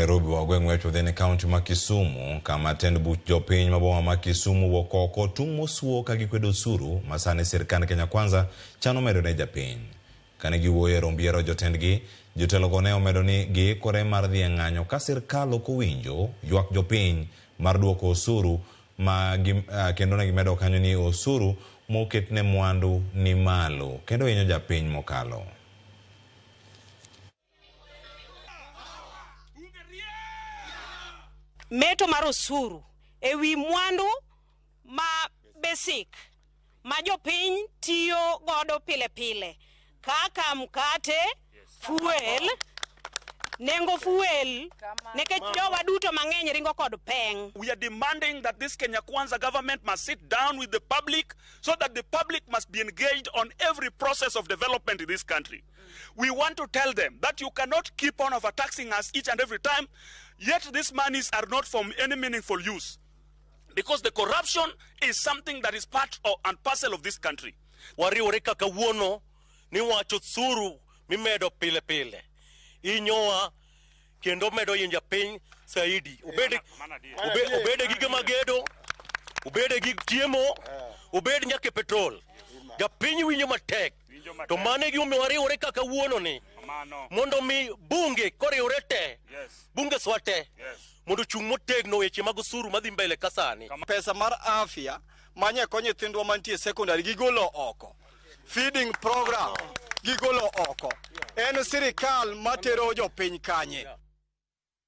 Nairobi wagweng' wecho dhi ne kaunti ma Kisumu kama tend buch jopiny ma boma ma Kisumu wuok oko tung' mosuo ka gikwedo osuru ma sani sirkand Kenya Kwanza chano medo ne japiny. Kane giwuoyo e romb yiero jotendgi, jotelogo ne omedo ni giikore mar dhi e ng'anyo ka sirkal ok owinjo ywak jopiny mar duoko osuru ma gi, uh, kendo ne gimedo kanyo ni osuru moket ne mwandu ni malo kendo hinyo japiny mokalo. Meto mar osuru e wi mwandu ma basic ma jopiny tiyo godo pile pile kaka mkate, fuel, nengo fuel nikech jowa duto mang'eny ringo kod peng. We are demanding that this Kenya Kwanza government must sit down with the public so that the public must be engaged on every process of development in this country. We want to tell them that you cannot keep on overtaxing us each and every time, yet these monies are not from any meaningful use. Because the corruption is something that is part of and parcel of this country. Wariwore kaka wuono ni wacho osuru mimedo pile pile inyowa kendo medo hinyo japiny saidi obed obed e gige magedo obed e gig chiemo obed nyaka e petrol japiny winjo matek to mano e gimomiyo wariwore kaka wuono ni mondo mi bunge koriwore te bunge swa te mondo ochung' motegno weche mag osuru madhi mbele ka sani. Pesa mar afya manye konyo nyithindwa mantie secondary gigolo oko. Feeding program gigolo oko. En sirikal matero jopiny kanye?